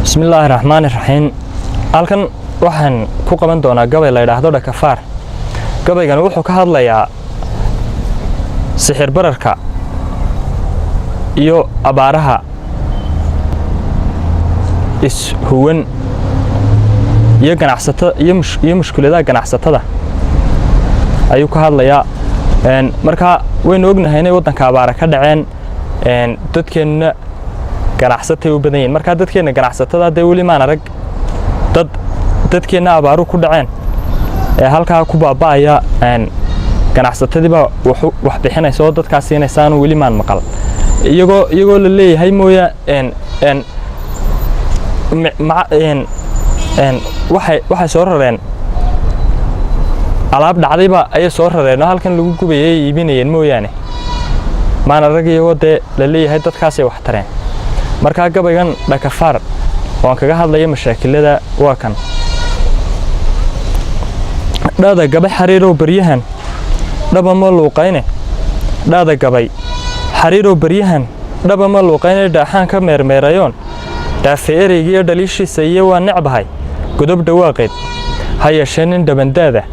Bismillaahi raxmaani raxiim. Halkan waxaan ku qaban doonaa gabay la yidhaahdo Dhakafaar. Gabaygani wuxuu ka hadlayaa sixir bararka iyo abaaraha ishuwan iyo ganacsatada iyo mushkuladaha ganacsatada ayuu ka hadlayaa. Markaa waynu ognahay inay waddanka abaara ka dhaceen, dadkeennuna ganacsatay u badan yihin. Markaa dadkeenna ganacsatada dee weli maan arag dad dadkeenna abaaru ku dhaceen ee halkaa ku baaba'aya, ganacsatadiibaa wax bixinaysa oo dadkaa siinaysaanu weli maan maqal, iyagoo la leeyahay mooya. Waxay soo rareen alaab dhacdayba ayay soo rareen oo halkan lagu gubayay ay iibinayeen mooyaane, maan arag iyagoo dee la leeyahay dadkaasay wax tareen. Markaa gabaygan Dhakafaar oo aan kaga hadlaya mashaakilada waa kan. Dhaada gabay xariirow baryahan dhaba ma luuqayne, dhaada gabay xariirow baryahan dhaba ma luuqayne, dhaaxaan ka meermeerayoon dhaafe ereygiiyo dhaliishiisa iyo waa necbahay godob dhawaaqeed. Ha yeeshee nin dhabandaada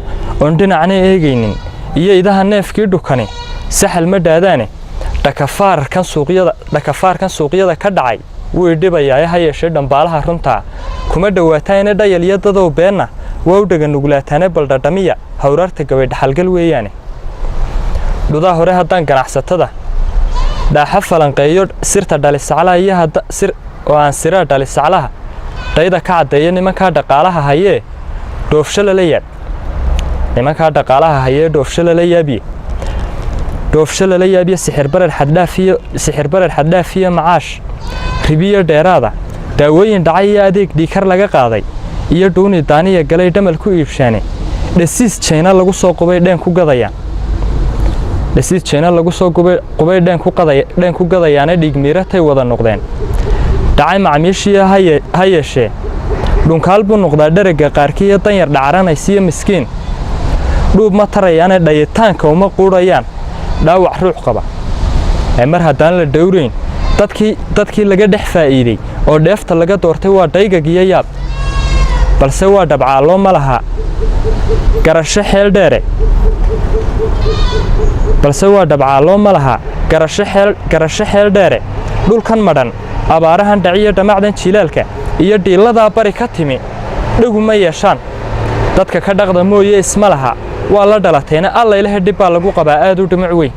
oon dhinacna eegaynin iyo idaha neefkii dhukani saxal ma dhaadaane. Dhakafaarkan suuqyada ka dhacay wuu idhibayaaye, ha yeeshee dhambaalaha runtaa kuma dhowaataane, dhayal iyo dadow beenna waa u dhega nuglaataane. Baldhadhamiya hawraarta gabay dhaxalgal weeyaane. Dhudaa hore haddaan ganacsatada dhaaxa falanqeeyo, sirta dhalisaclaha iyo sir oo aan siraa dhalisaclaha dhayda ka caddeeyo, nimankaa dhaqaalaha hayee dhoofsho lala yaab, nimankaa dhaqaalaha hayee dhoofsho lala yaabiye, dhoofsho lala yaabiye, sixir barar xaddhaaf iyo sixir barar xaddhaaf iyo macaash ribiyo dheeraada, daawooyin dhacay iyo adeeg dhiikar laga qaaday iyo dhuuni daaniya galay dhamal ku iibshaane, dhasiis jayna lagu soo qubay dheen ku gadayaan, dhasiis jayna lagu soo qubay dheen ku gadayaane, dhiig miiratay wada noqdeen dhacay macmiishii. Ha yeeshee dhunkaal buu noqdaa dheragga qaarkii iyo danyar dhacaranaysiyo miskiin dhuub ma tarayaane, dhayitaanka uma quudhayaan dhaawac ruux qaba ee mar haddaan la dhowrayn dadkii laga dhex faa'iiday oo dheefta laga doortay waa dhaygag iyo yaab. Balse waa dhabcaallo ma laha garasho xeel dheere, balse waa dhabcaallo ma laha garasho xeel dheere. Dhulkan madhan, abaarahan dhaciyo, dhammacdan jilaalka iyo dhiilladaa bari ka timi dhagu ma yeeshaan. Dadka ka dhaqda mooye isma laha waa la dhalatayna. Alla ilaha dhib baa lagu qabaa aad u dhumuc weyn.